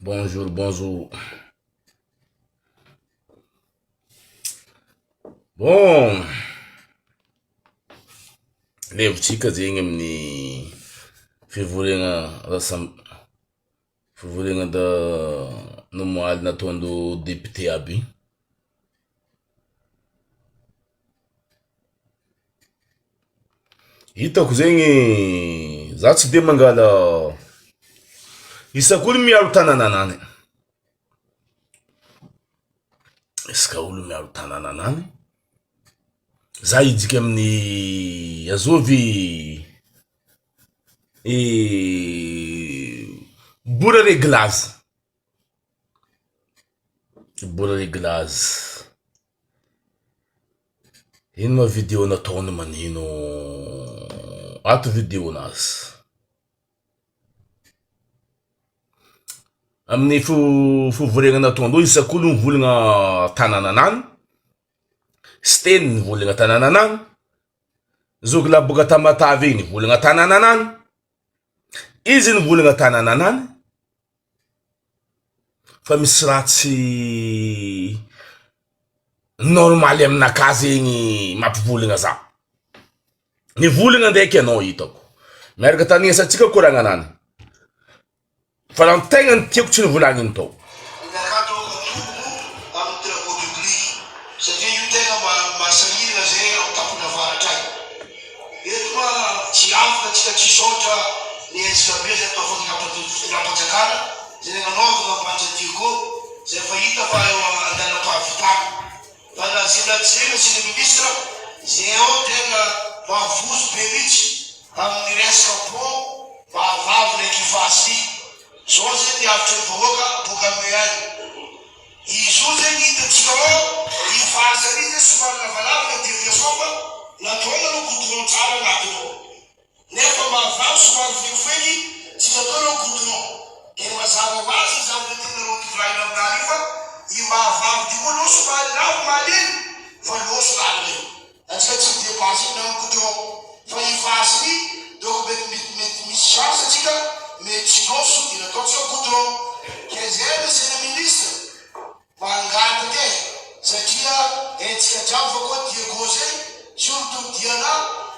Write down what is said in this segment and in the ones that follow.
Bonjour bonjour. Bon, levontsika zegny amin'ny fivoriagna rasam- fivoriagna da nomoaly nataondreo député aby igny. Hitako zegny, za tsy de mangala isak'olo miaro tanànanany, isaka olo miaro tanànanany, za hidiky amin'ny azovy bora reglazy, bora reglazy. Ino ma video nataony manino ato video nazy. Amin'ny fivoriagna nataondreo isak'olo mivolagna tanànanany, Siteny nivolagna tanànanany, Zoky lahy boaka Tamatave igny nivolagna tanànanany, izy nivolagna tanànanany, fa misy raha tsy normaly aminakahy zegny mampivolagna za, nivolagna ndraiky anao hitako, miaraka taniasantsika koragnanany. Fa raha ny tegna ny tiako tsy novolagniny tao. Ny akato akoho amin'ny travaux publics satria io tegna mahasahirana zay ao tampon-avaratra agny. Eto ma tsy afaka tsika tsy hisaotra ny ezaka be zay atao fitondram-panjakana zay nagnanaovagna Ambanja Diego zay efa hita fa eo andalam-pahavitana. Fa na zay na tsy zay monsieur le ministre zay ao tegna mavozo be mihitsy amin'ny resaka pont Mahavavy ilay kifasy ity. Zao zegny ny havitry ny vahoaka boka aminay agny. Izy io zegny hitantsika ao i faritra ry zegny somary lavalava ilay deviation fa nataony aloha goudron tsara agnatiny ao. Nefa mahavavy somary fohifohiky tsy natao aloha goudron. De mazava ho azy ny zavatra tianareo tovolahy aminah io fa i mahavavy ty koa aloha somary lava malemy fa loso lalana io. Antsika tsy mi-depasser ny amiko teo fa i phase i donc mety mety mety misy chance antsika mety tsy loso de nataontsika goudron ke zay monsieur le ministre mangataka e satria haintsika jiaby fa koa Diego zay surtout Diana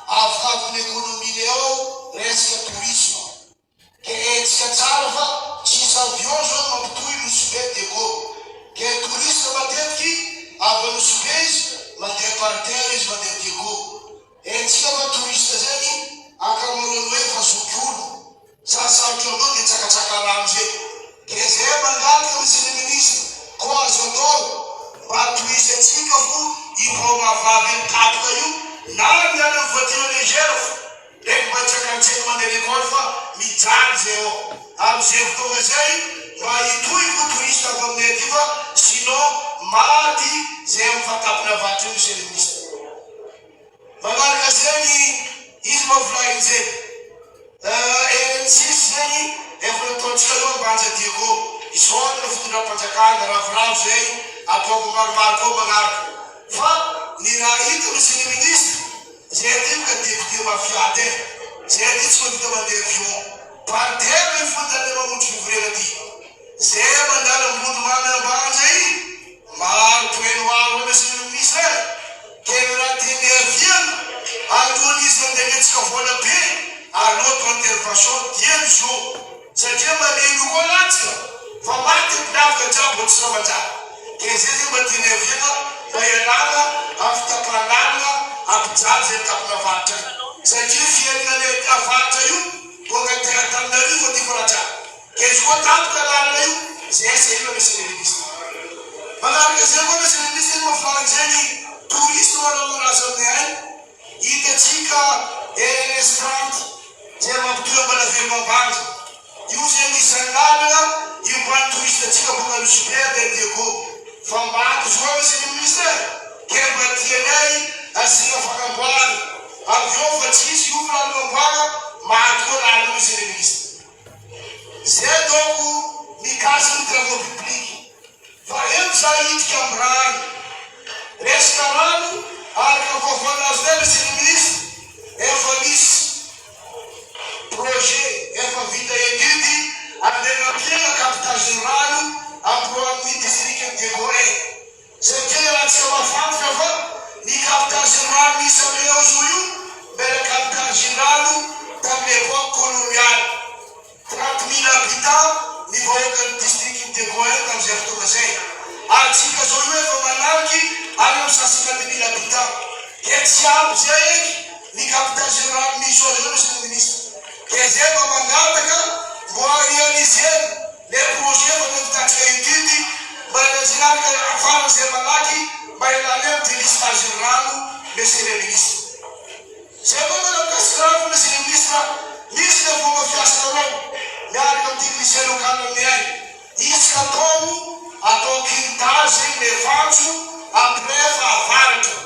avokavok'ny économie-nay ao resaka tourisme. Ke hetsika tsara fa tsisy avion zao ny mampitohy Nosy Be Diego. Ke touriste matetiky avy a Nosy Be izy mandeha par terre izy mandeha Diego. Hetsika fa touriste zegny ankamaroany hoe efa zoky olo. Sarosarotra amindreo de tsakatsaka rano ze. Ke zay mangataka monsieur le ministre ko azo atao mba tohizatsika fo io pont mahavavy io tapaka io na miala am voiture légère fo. Reko mba tsakatsena mandeha l'école fa mijaly zay ao amzay fotoagna zay mba hitohy ko touriste avy aminay aty fa sinon maty zay am fatapina vato io monsieur le ministre. Magnaraka zegny izy mba volagniny zegny RN6 zegny efa nataontsika aloha Ambanja Diego isaorana fitondram-panjakana ravoravo zay ataovy maromaro koa magnaraka fa ny raha hita monsieur le ministre Zay aty boka député mafia ty e! Zay aty tsy mahavita mandeha avion par terre io fotony le mamonjy fivoriana ty! Zay mandalo Ambondromamy Ambanja iny maro point noir ao monsieur le ministre e! Tena raha teny aviana alohan'izy handaniantsika vola be alou atao intervention dieny zao! Satria malemy io koa latsaka fa maty ny mpilavoka jiaby vao tsy raha manjary. Dia izay zay mba tiany hiaviana mba hialana amin'ny fitapahan-dalana hampijaly izay mitapona avaratra io. Satria fiainana any avaratra io boaka aty Antananarivo aty Farantsa. Dia izy koa tampoka lalana io izay asa inona monsieur le ministre. Manaraka izay koa monsieur le ministre iny mahafaly izay ny touriste manao malaza aminay any. Hitantsika RNS 30 izay mampitohy Ambalavelo Ambanja. Io zegny isan'ny lalana iomban'ny touriste antsika boka Nosy Be andeha Diego. Fa maty zao monsieur le ministre e! Ke mba tianay asiana fanamboarana avy eo fa tsy hisy io lalana amboara maty koa lalana io monsieur le ministre. Zay donc mikasika ny travaux publics. Fa eto za hiditra am rano. Resaka rano araka vaovao nazonay monsieur le ministre efa misy projet efa vita étude andeha nampiana capital. captage ny rano ampiroan'ny distrikan'i Diego E. Satria raha tsy mahafantatra fa ny captage ny rano misy amin'ireo zo io mbela captage ny rano tamin'ny époque coloniale. 30 000 habitants ny vahoakan'ny distrikan'i Diego E tamin'izay fotoana izay. Ary tsika zao io efa manariky any amin'ny 150 000 habitants. Dia tsy ampy zay eky ny captage ny rano misy ao zao monsieur le ministre. Dia zay mba mangataka mbo réaliser le projet efa navitantsika étude mba réaliser araka faran'izay malaky mba hialana eo amin'ny délestage ny rano monsieur le ministre. Zay koa manao mikasika rano monsieur le ministre, misy le fomba fiasanareo miaraka amin'ny technicien local aminay any. Isaka taogno atao quintal zegny le fantso après fahavaratra.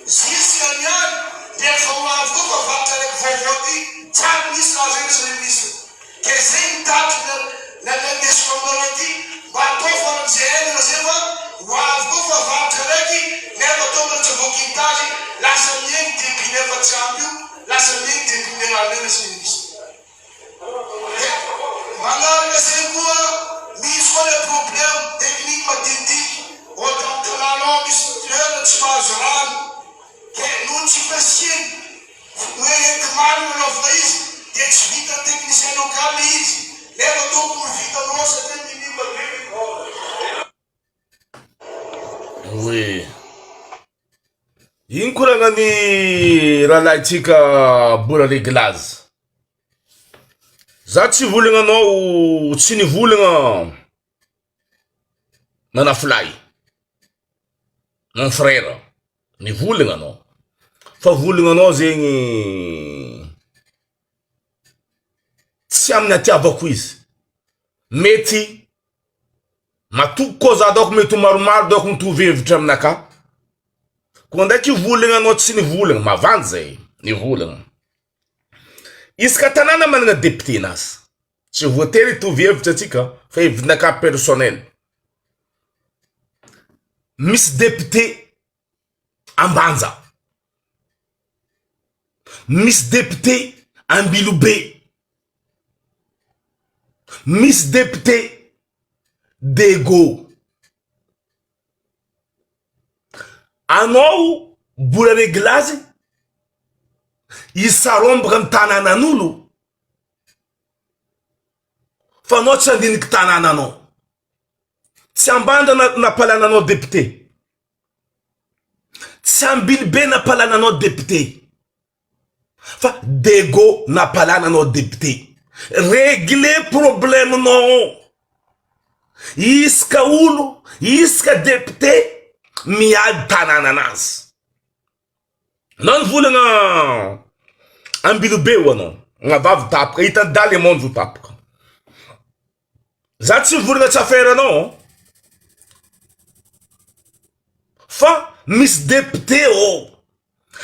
Jusqu'à niany dia efa ho avy koa fahavaratra raiky vaovao ty tsary misy raha zay monsieur le ministre. Ke zegny ny tatitra na na nandesiko aminareo ty mba atao faran'izay haingana zay fa ho avy koa fahavaratra raiky nefa atao mbola tsy voa quintal lasa mihegny débit nefa tsy ampy io lasa mihegny débit minérale monsieur le ministre. Dia manaraka izay koa misy koa ilay problème technique madinidinika ohatra amin'ny tanàna ao misy toerana tsy mahazo rano dia noho ny tsy fasiany hoe enti-marina anaovana izy dia tsy vitan'ny technicien local ilay izy nefa tokony ho vitanao satria minime be ny vola. Oui. Ino koragna ny rahalahintsika Bora Reglazy? Za tsy volagna anao tsy nivolagna nanafolahy mon frère nivolagna anao fa volagna anao zegny tsy amin'ny atiavako izy mety matoky koa za daoko mety ho maromaro daoko mitovy hevitra aminakahy koa ndraiky volagna anao tsy nivolagna mavandy zay nivolagna Isaka tanàna manana député nazy. Tsy voatery hitovy hevitra atsika fa hevitr'nakahy personnel. Misy député Ambanja. Misy député Ambilobe. Misy député Dego. Anao bola reglazy isarombaka ny tanànan'olo fa anao tsy andiniky tanànanao. Tsy ambanja nampalana anao député. Tsy ambilobe nampalana anao député. Fa Dego nampalana anao député. Regler problème nao. Isaka olo, isaka député miady tanànanazy. Anao nivolagna Ambilobe ho anao, gnavavy tapaka, hitan'i Dalemonde ho tapaka. Za tsy mivolagna tsy affaire anao fa misy député ô,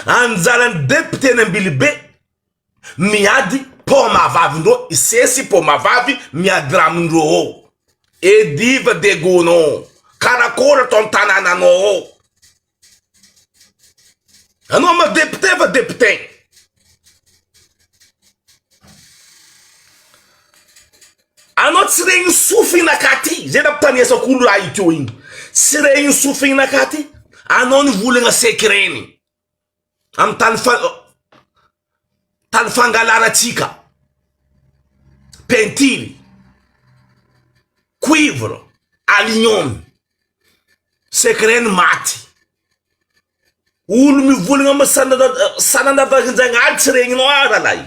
anjaran'ny député ny Ambilobe miady pont mahavavy-ndreo, isesy pont mahavavy miady raha amindreo ô, Ediva Degonao, karakôry ataon'ny tanànanao ô, anao ma député fa député. Anao tsy regny sofinakahy ty, zay nampitanesako olo raha io teo igny, tsy regny sofinakahy ty, anao nivolagna secret-ny amy tany fa tany fangalarantsika peinture, cuivre, aluminium, secret-ny maty, olo mivolagna amy sanandravakinjagnahary tsy regninao ah rahalahy.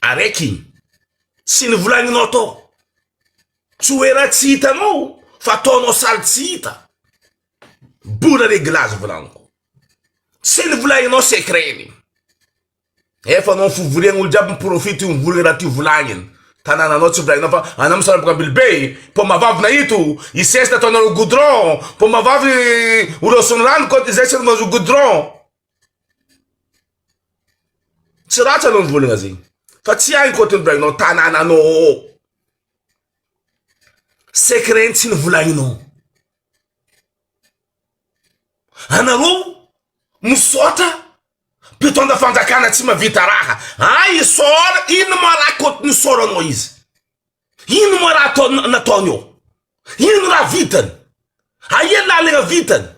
Araiky igny, tsy nivolagninao tao, tsy hoe raha tsy hitanao fa ataonao saly tsy hita, bola reglage volagniko, tsy nivolagninao secret-ny, efa anao fivoriagna olo jiaby mi-profite mivolagna raha ty volagniny, tanànanao tsy volagninao fa anao misarabaka ambilobe, paoma vavy nahito, isesy nataonareo goudron, paoma vavy orosin'ny rano koa izay tsy mahazo goudron. Tsy ratsy aloha mivolagna zegny fa tsy agny koa tondroinao tanànanao ao. Secret tsy nivolagninao. Anareo misaotra mpitondra fanjakana tsy mahavita raha. Ay isaora ino ma raha kôty nisaoranao izy? Ino moa raha atao nataony eo? Ino raha vitany? Aia lalagna vitany?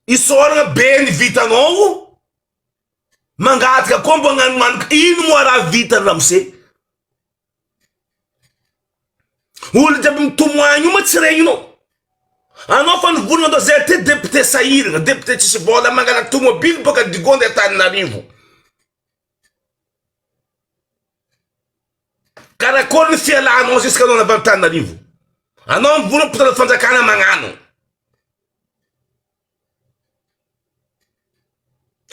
Isaoragna be ny vitanao, mangataka koa mbo hagnano ino moa raha vitany ramose? Olo jiaby mitomoagny io ma tsy regninao? Anao fa nivolagna anao zay aty député sahiragna, député tsisy vôla mangala tomobily bôka Digo andeha Antananarivo. Karakôry ny fialanao jusqu'à anao avy Antananarivo? Anao mivolagna mpitondra fanjakana magnano.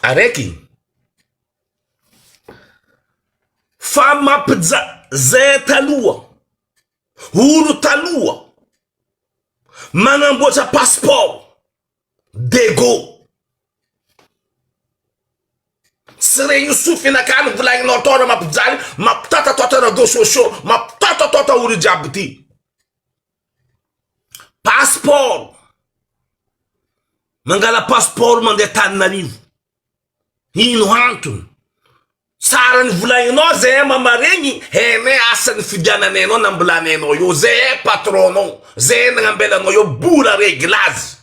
Araiky. Fa mampija zay taloha, olo taloha magnamboatra passeport Dego. Tsy regny sofinakany volagninao atao raha mampijaly, mampitatatata radio sociaux, mampitatatata olo jiaby ty. Passeport, mangala passeport mandeha Antananarivo. Ino antony? Tsara ny volagninao zay mamaregny hainay asa ny fidiananay anao nambolanay anao eo zay patron nao zay nagnambelanao eo bola reglazy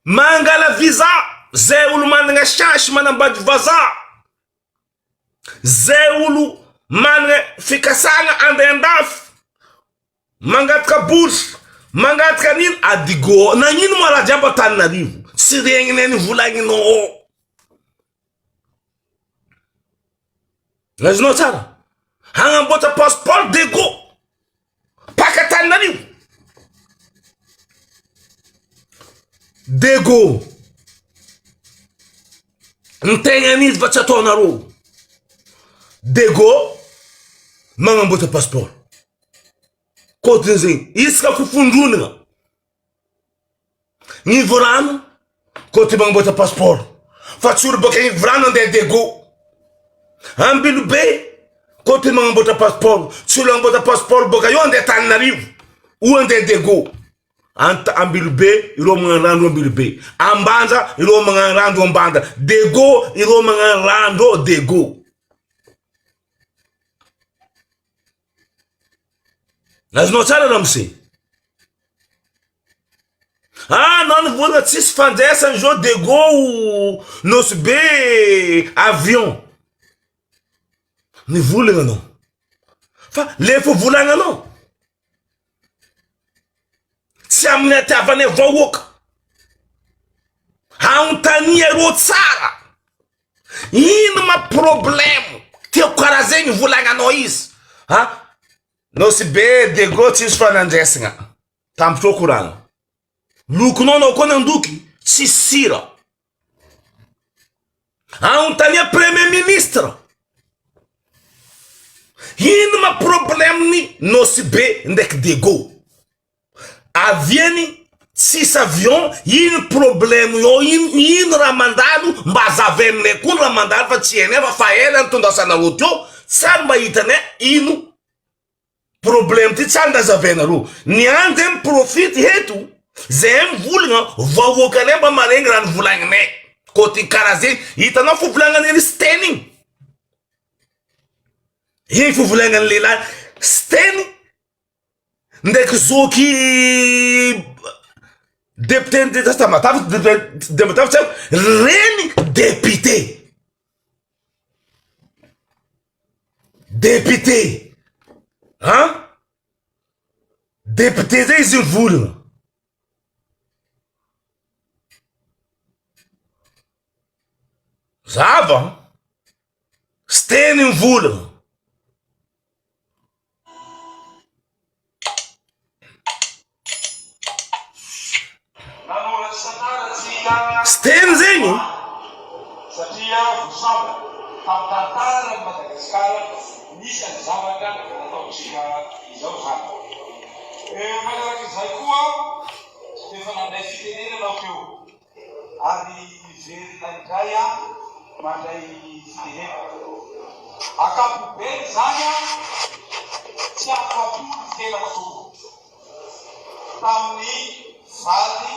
mangala visa zay olo managna chance manambady vazaha zay olo managna fikasagna andeha andafy Mangataka bourse, mangataka an'ino, adigo, nagnino moa raha jiaby Antananarivo, tsy regninay ny volagninao. Azonao tsara? Hagnamboatra passeport Diego, paka Antananarivo. Diego, ny tegnan'izy fa tsy ataonareo. Diego, magnamboatra passeport. Kôtiny zegny, isaka fofondronagna, Nivorano kôty magnamboatra passeport fa tsy olo baka Nivorano andeha Diego. Ambilobe kôty magnamboatra passeport, tsy olo agnamboatra passeport baka eo andeha Antananarivo o andeha Diego. Ant Ambilobe ireo magnano randro Ambilobe, Ambanja ireo magnano randro Ambanja, Diego ireo magnano randro Diego. Azonao tsara ramose. Ah nao nivolagna tsisy fandraisany zao Dego Nosy Be avion. Nivolagna anao. Fa le efa volagnanao tsy amin'ny hatiavanay vahoaka. Anontania ireo tsara. Ino ma problème? Tiako karaha zegny volagnanao izy. Ha? Nosy be Diego tsisy fanandresagna. Tampotrao koragna. Lokonao anao koa nandoky tsisy sira. Anontania premier ministre. Ino ma problème ny Nosy be ndraiky Diego? Aviany tsisy avion ino problème eo ino ino raha mandalo mba azavainay aminay koa ny raha mandalo fa tsy hainay fa fa ela nitondrasanareo teo tsary mba hitanay ino problème ty tsary nazavainareo ny any zay miprofity eto zay mivolagna vahoakanay mba maregny raha nivolagninay côté karaha zegny hitanao fivolagnan'ny Siteny igny igny fivolagnan'ny lehilahy Siteny Ndraiky zoky député ny Tamatave Tamatave tsy haiko reny député député an député zay izy mivolagna zava Siteny mivolagna. Siteny zegny. Satria voasambatra tamin'ny tantaran'i Madagasikara nisy an'ny zavatra nataontsika izao izany. Manaraka izay koa efa nandray fitenenana aho teo. Ary miverina indray aho mandray fitenenana. Ankapobeny izany an, tsy afa-po ny tenako tompoko. Tamin'ny valy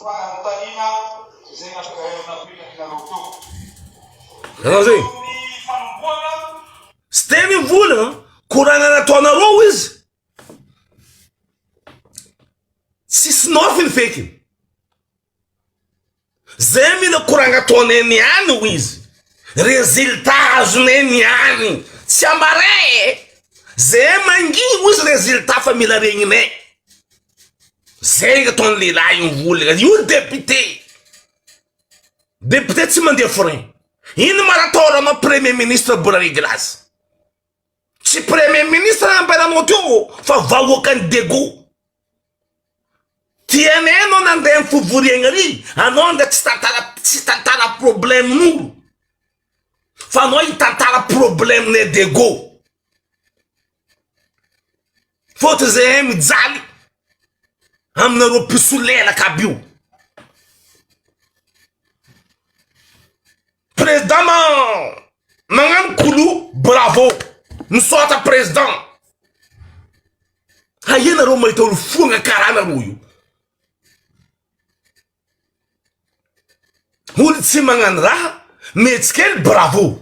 fanontaniana. Izay napetrakinareo teo. Nanao zay. Teo amin'ny fanombohana. Tsy teny mivolagna, koragna nataonareo izy. Tsisy nofiny feky. Zay mila koragna ataonay niany hoy izy. Résultat azonay niany. Tsy ambaray e. Zay manginy hoy izy résultat fa mila regninay. Zay ataon'ny lehilahy mivolagna. Io député. Député tsy mandeha frein. Ino ma raha atao premier ministre mbola réglage. Tsy premier ministre nambaranao teo fa vahoakan'i Dego. Tianay anao nandeha am fivoriagna ary, anao andeha tsy tantara tsy tantara problème n'olo fa anao hitantara problème nay Dego. Fôtony zahay mijaly aminareo mpisolelaka aby io. Président ma magnano kolo bravo misaotra président aia nareo mahita olo foagna karaha nareo io olo tsy magnano raha mety kely bravo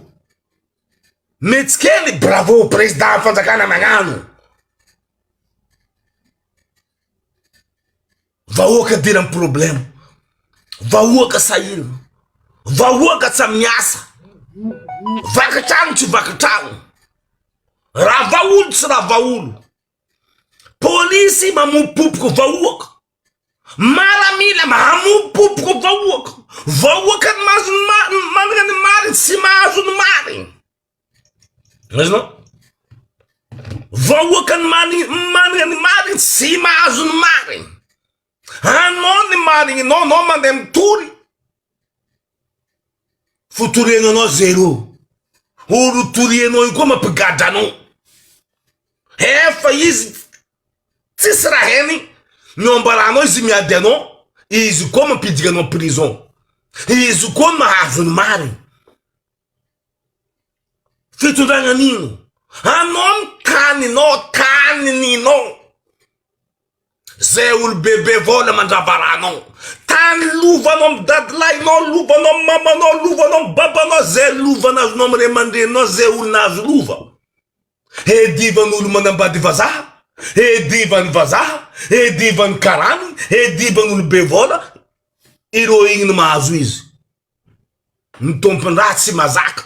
mety kely bravo président fanjakana magnano Vahoaka dila am problème, vahoaka sahirana, vahoaka tsa miasa, vaky tragno tsy vaky tragno, rava olo tsy rava olo, polisy mamopopoka vahoaka, maramila mamopopoka vahoaka, vahoaka ny mahazo ny marina, manana ny mariny tsy mahazo ny mariny. Azonao? Vahoaka ny marigny, manana ny marigny tsy mahazo ny marigny. Anao ny marigninao, anao mandeha mitory, fotoriagnanao zéro. Olo torianao io koa mampigadra anao. Efa izy tsisy raha hainy, miombaranao izy miady anao, izy koa mampiditra anao prison. Izy koa mahazo ny marigny. Fitondragna an'ino? Anao ny taninao, tanininao. Zay olo bebe vôla mandrava ranao. Tany lovanao amy dadilahinao, lovanao amy mamanao, lovanao amy babanao, zay lova nazonao amy ray aman-dreninao, zay olo nahazo lova. Edivan'olo manambady vazaha, edivan'ny vazaha, edivan'ny karany, edivan'olo be vôla, ireo igny no mahazo izy. Ny tompon-draha tsy mazaka,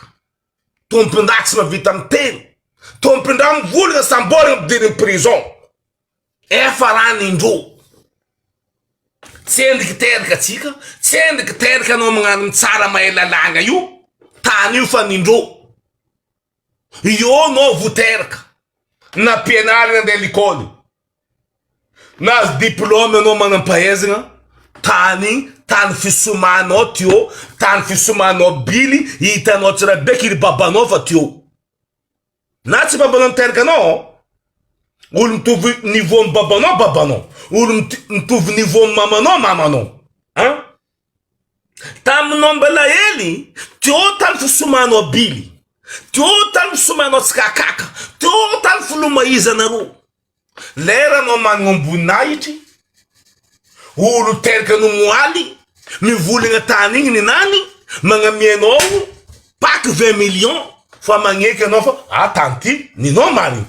tompon-draha tsy mahavita miteny, tompon-draha mivolagna samborigna ampidirigny prison, efa raha nindroa. Tsy endriky teraka atsika, tsy endriky teraka anao magnano ny tsara mahay lalàgna io, tany io fa nindroa. Io anao vo teraka, nampianarigna andeha l'école. Nahazo diplôme anao manam-pahaizagna, tany tany fisomanao teo, tany fisomanao bily, hitanao tsara be kiry babanao fa teo. Na tsy babanao niteraka anao, olo mitovy niveau amy babanao babanao, olo mitovy niveau amy mamanao mamanao. An? Taminao mbola hely, teo tany fisomanao bily, teo tany fisomanao tsikakaka, teo tany filomaizanareo. Lera anao magnamboninahitry, olo teraka no moaly, mivolagna tany igny ninany, magnamia anao pack 20 millions fa magneky anao fa ah tany ty ninao marigny,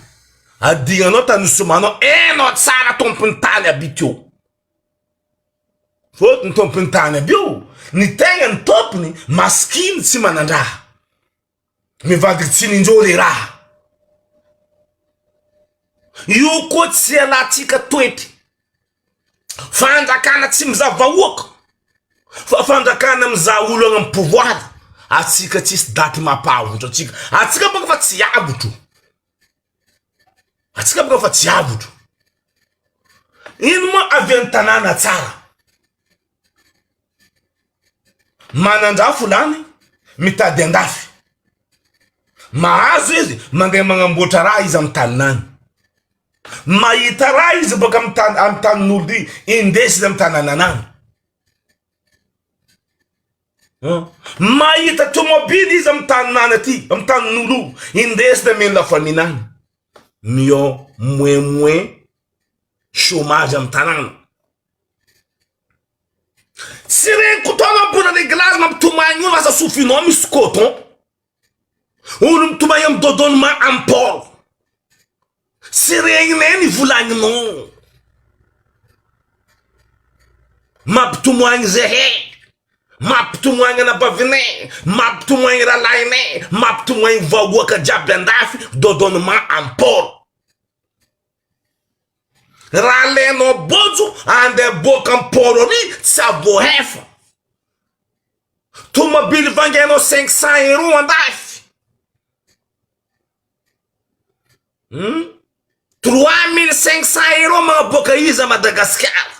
adignanao tany nisomanao, enao tsara tompony tany aby teo. Fôtony tompony tany aby io, ny tegna ny tompony masikiny tsy manandraha. Mivadiky tsininjô le raha. Io koa tsy ialantsika toetry. Fanjakana tsy mizaha vahoaka fa fanjakana mizaha olo agny amy pouvoir. Atsika tsisy daty mampahavotra atsika. Atsika bôka fa tsy avotro. Atsika bôka fa tsy avotro. Ino moa avy any tanàna tsara? Manandrafo lany, mitady andafy. Mahazo izy, mandeha magnamboatra raha izy amy taninany. Mahita raha izy baka amy tany amy tanin'olo ty, indesiny amy tanànanany. Mahita tomobily izy amy taninany aty, amy tanin'olo io, indesiny ameny la famille any. Mion moins moins chômage amy tanàna. Tsy reniko taona. Anao mbola reglage mampitomagny olo asa sofinao misy coton. Olo mitomagny am dodonnement am port. Tsy regninay ny volagninao. Mampitomoagny zahay, mampitomoagny anabavinay, mampitomoagny rahalahinay, mampitomoagny vahoaka jiaby andafy dodonnement am port. Raha alainao bojo andeha boaka am port ary tsy avoahefa. Tomobily vangainao 500 euros andafy. Hum? 3500 euros magnaboaka izy a Madagasikara.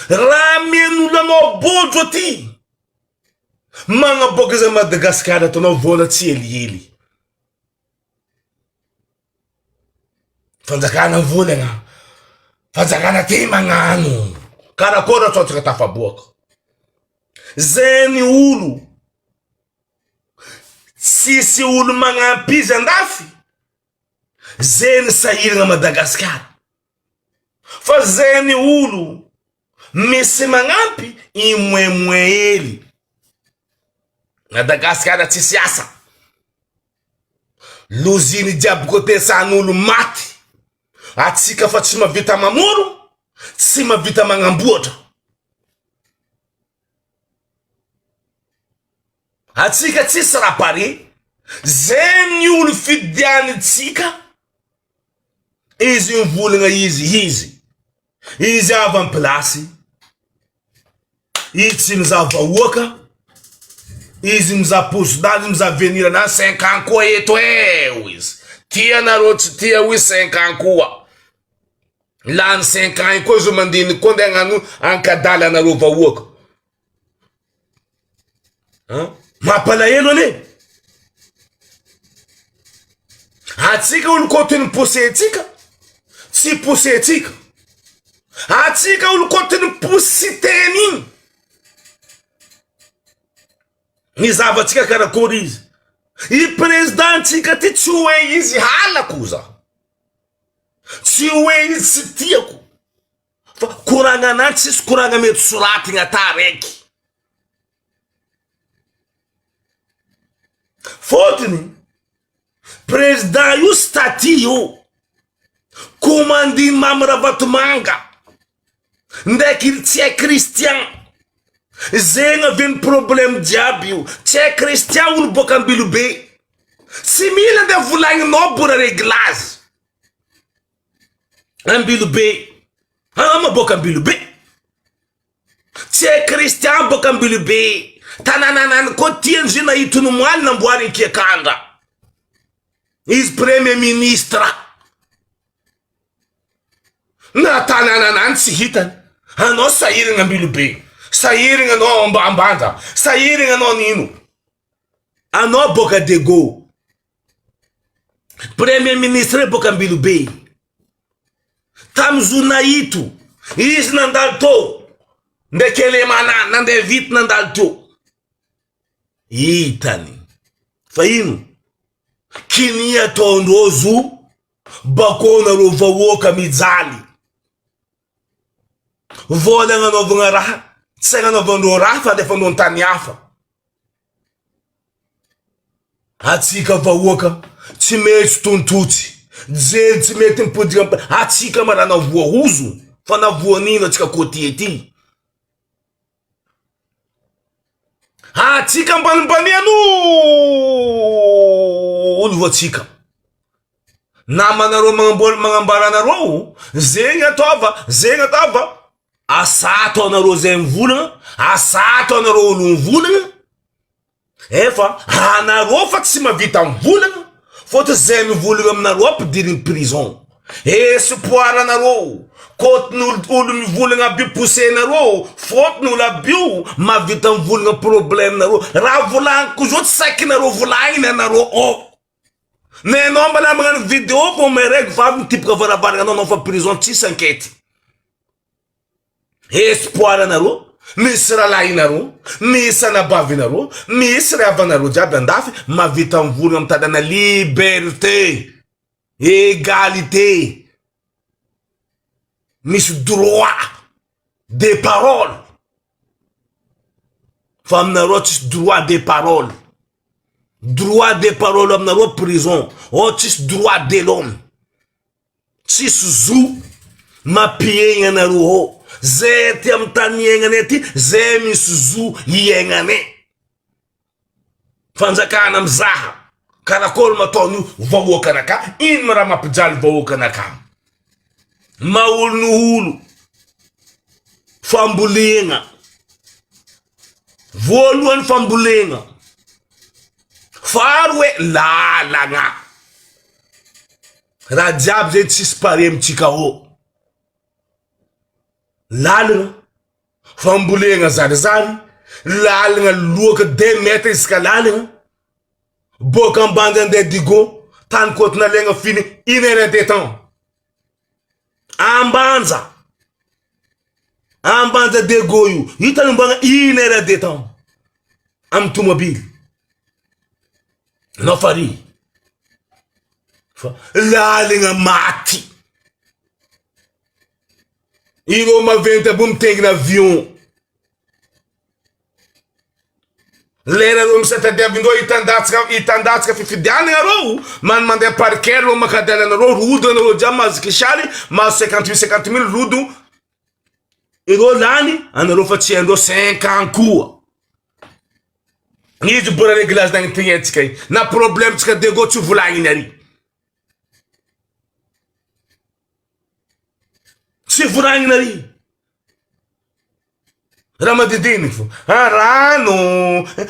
Raha amen'olo anao bojo aty, magnaboaka izy a Madagasikara ataonao vola tsy helihely. Fanjakana mivolagna, fanjakana ty magnano, karakôry ataontsika tafaboaka. Zay ny olo Tsisy olo magnampy izy andafy, zay ny sahiragna Madagascar, fa zay ny olo misy magnampy i moins moins hely, Madagascar tsisy asa, loziny jiaby kote san'olo maty, atsika fa tsy mavita mamoro, tsy mavita magnamboatra. Atsika tsisy raha pare, zay ny olo fidianitsika, izy mivolagna izy izy, izy avy am plasy, izy tsy mizaha vahoaka, izy mizaha posidany, izy mizaha avenir anazy, cinq ans koa eto eh hoy izy, tia nareo tsy tia hoy cinq ans koa. Lany cinq ans iny koa izy mandinika koa ndeha hagnano ankadala anareo vahoaka. Hein? Mampalahelo anie. Atsika olo kotiny posentsika, tsy posentsika. Atsika olo kotiny positeny igny. Ny zavatsika karakory izy. I président-tsika ty tsy hoe izy halako za. Tsy hoe izy tsy tiako fa koragna anah tsisy koragna mety soratigna ata raiky. Fôtony président io statut io komandin'i Mamy Ravatomanga ndraiky ry Tsy hay Christian zegny avian'ny problème jiaby io, Tsy hay Christian olo boaka Ambilobe Tsy mila andeha volagninao bora reglage Ambilobe ah maboaka Ambilobe tsy hay Christian boaka Ambilobe tanànanany koa tiany zay nahitony omaly namboariny kiakandra izy premier ministre na tanànanany tsy hitany anao sahiragna Ambilobe sahiragna anao Ambanja sahiragna anao nino Anao boka Diego. Premier ministre boka Ambilobe. Tam zo nahito izy nandalo teo ndraiky Elemana nandeha vite nandalo teo. Hitany fa ino? Kinia ataondreo zo bakô nareo vahoaka mijaly. Vola agnanaovagna raha tsy agnanaovandreo raha fa alefandreo an-tany hafa. Atsika vahoaka tsy mety tontotsy, jely tsy mety mipodika am atsika ma raha navoa hozo fa navoan'ino atsika côtier ty? Atsika ambanimbanian'olo vo atsika. Namanareo magnamboa magnambara anareo zegny ataova zegny ataova asa ataonareo zay mivolagna asa ataonareo olo mivolagna efa anareo fa tsy mavita mivolagna fôtony zay mivolagna aminareo ampidiriny prison espoir anareo kôtiny olo olo mivolagna aby io poussenareo fôtony olo aby io mavita mivolagna problème nareo raha volagniko zao tsy saikinareo volagniny anareo ao Nenao mbala magnano video vao mireg vavy mitipoka varavarana anao anao fa prison tsisy enquete. Espoir anareo, misy rahalahinareo, misy anabavinareo, misy ry havanareo jiaby andafy mahavita mivolagna mitady ana liberté, égalité, misy droit de parole. Fa aminareo tsisy droit de parole. Droit de parole aminareo prison. Ao tsisy droit de l'homme. Tsisy zo mampiaigna anareo ao. Zay aty amin'ny tany iaignanay aty, zay misy zo iaignanay. Fanjakana mizaha karakôry ma ataon'io vahoakanakà, ino ma raha mampijaly vahoakanakà? Maha olo no olo, fambolegna, voalohany fambolegna, faharoe lalagna, raha jiaby zay tsisy pare amintsika ao, lalagna. Fambolena zarizary, lalagna loaka deux mètres isaka lalagna, boaka ambanja andeha Digo, tany côte nalaigna finy une heure de temps. Ambanja, Ambanja Diego io, io tany ombagna une heure de temps amy tomobily. Anao farihy fa lalagna maty. Ireo maventy aby mitaingina avion. Lera reo misatadiavindreo hitandatsaka hitandatsaka fifidianana reo, man mandeha parker reo maka adalanareo, rodona nareo jiaby mahazo kisary, mahazo cinquante mille cinquante mille rodo. Ireo lany anareo fa tsy haindreo cinq ans koa. Izy mbola reglage nagnitigny iny. Na problème tsika Diego tsy volagniny ary. Tsy voragnina ry raha madidiniky fo. Ah, rano,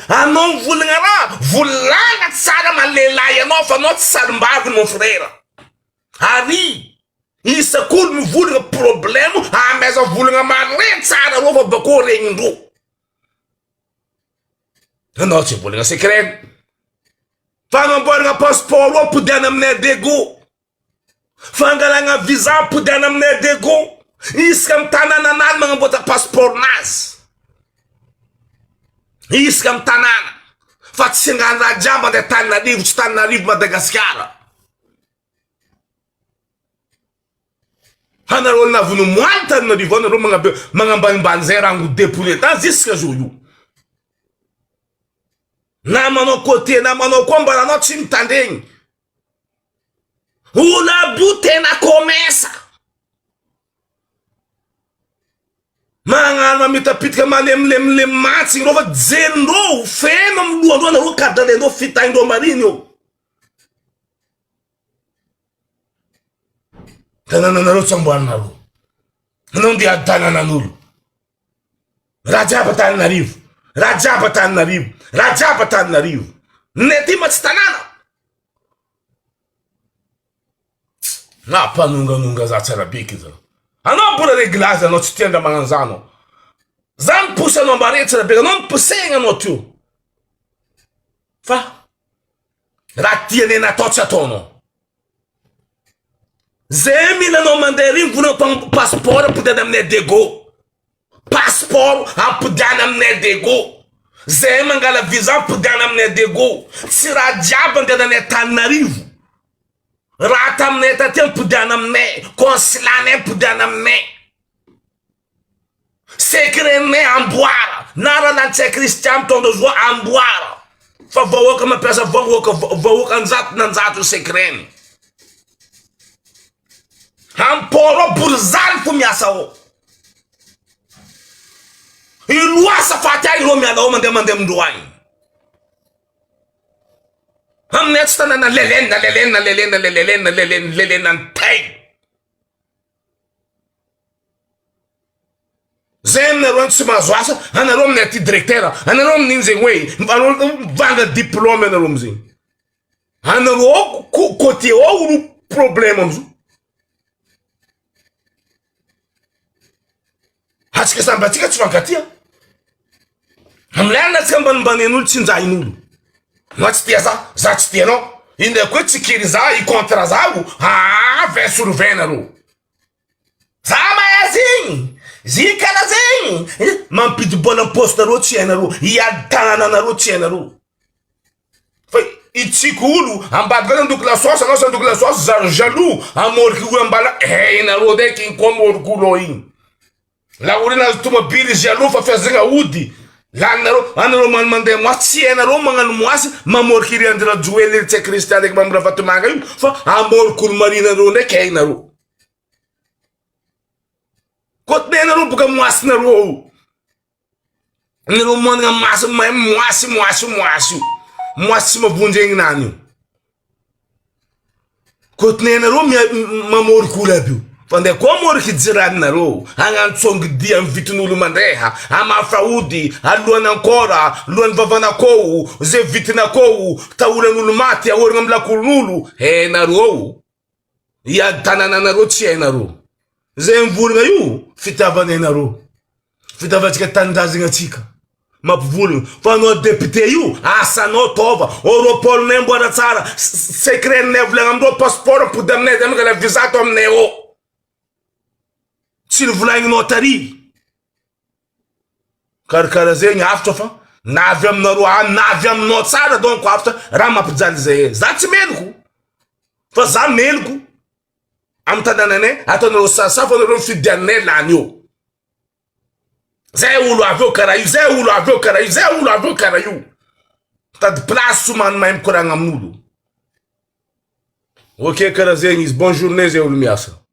anao mivolagna raha, volagna tsara maha lehilahy anao fa anao tsy sarimbavy mon frère. Ary isak'olo mivolagna problème amaiza volagna mare tsara reo fa bakeo regnindreo. Anao tsy volagna secret. Fagnamboaragna passeport ampodiana aminay Dego. Fangalagna visa ampodiana aminay Diego isaka am tanàna anany magnamboatra passeport nazy isaka am tanàna fa tsy angano raha jiaby andeha Tananarivo tsy Tananarivo Madagasikara anareo navony moaly Tananarivo anareo magnabe magnambanimbany zay rango depouillé ta jusqu'à jour io namanao côté namanao koa mbaranao tsy mitandregny Olo aby io tena commerce. Magnano mamitapitika malemilemilemy mantsy ireo fa jerindreo feno amin'ny lohandreo nareo kadalendreo fitahindreo mariny eo. Tanànanareo tsy amboarinareo. Anao ndeha ady tanànan'olo. Raha jiaby Antananarivo, raha jiaby Antananarivo, raha jiaby Antananarivo. Ny aty ma tsy tanàna. Nampanonganonga za tsara be ky zany. Anao mbola reglage anao tsy tia ndra magnano za anao. Za miposy anao mbare tsara be anao miposegna anao teo. Fa raha tianay natao tsy ataonao. Zay mila anao mandeha ry vola passeport ampodiana aminay Diego. Passeport ampodiana aminay Diego. Zay mangala visa ampodiana aminay Diego. Tsy raha jiaby andehananay Antananarivo. Raha taminay taty ampodiana aminay. Consulat-nay ampodiana aminay. Secret-nay amboara. Na Ralantsay Christian mitondra zo amboara. Fa vahoaka mampiasa vahoaka vahoaka anjato na anjato secret-ny. Amporo ao borizaly fo miasa ao. Iloasa faty ahy ireo miala ao mandeha mandeha amindreo agny. Aminay tsy tanàna lelena lelena lelena lelena lelena lelena ny tay. Zay aminareo any tsy mahazo asa, anareo amin'ny aty directeur, anareo amin'iny zegny hoe anareo mivanga diplôme anareo amizegny. Anareo ao côté ao no problème amizao. Atsika samby atsika tsy fankatia. Amin'ny alina atsika ambanimbanian'olo tsy njahin'olo. Anao tsy tia za, za tsy tia anao. Indraiky koa tsy kiry za i contre zaho, aa 20 sur 20 nareo. Za mahay zegny, zy karaha zegny, mampidi-bola am-paosinareo tsy hainareo, hiady tanànanareo tsy hainareo. Fa itsiko olo ambadika any andoky lasaosy, anao tsy andoky lasaosy zary jaloux, amôriky olo ambala, hainareo ndraiky igny koa amôriky olo ao igny. Laolo nahazo tomobily jaloux fa fiazagna ody. Laninareo, anareo man mandeha moasy, tsy hainareo magnano moasy, mamôriky ry Andry Rajoelina, ry Ntsay Christian ndraiky Mamy Ravatomanga io, fa amôriky olo-marinareo ndraiky hainareo. Kôty hainareo boka moasinareo ao. Nareo managna maso mahay moasy moasy moasy io. Moasy tsy mavonjy aignanany io. Kôty hainareo mamôriky olo aby io. Fa ndeha koa amôriky jiraninareo, hagnano tsongodia amin'ny vitin'olo mandreha, hamafa ody, alohan'ankôra, lohan'ny vavan'akôho, ze vitin'akôho, taolan'olo maty, ahorigna amin'ny lakoron'olo, hainareo. Hiady tanàna anareo tsy hainareo. Zay mivolagna io fitiavana hainareo. Fitiavantsika tanindrazagna antsika. Mampivolagna. Fa anao député io asanao taova. Europol-nay amboara tsara. Secret-nay volagna amindreo passeport ampody aminay zay mangala visa ato aminay ao. Tsy novolagninao tary. Karakara zegny avotra fa na avy aminareo na avy aminao tsara donc avotra raha mampijaly zay. Za tsy meloko. Fa za meloko amy tanànanay ataonareo sasafa anareo mifidy anay lany eo. Zay olo avy eo karaha io, zay olo avy eo karaha io, zay olo avy eo karaha io. Mitady place somany mahay mikoragna amin'olo. Ok karaha zegny izy, bonne journée zay olo miasa.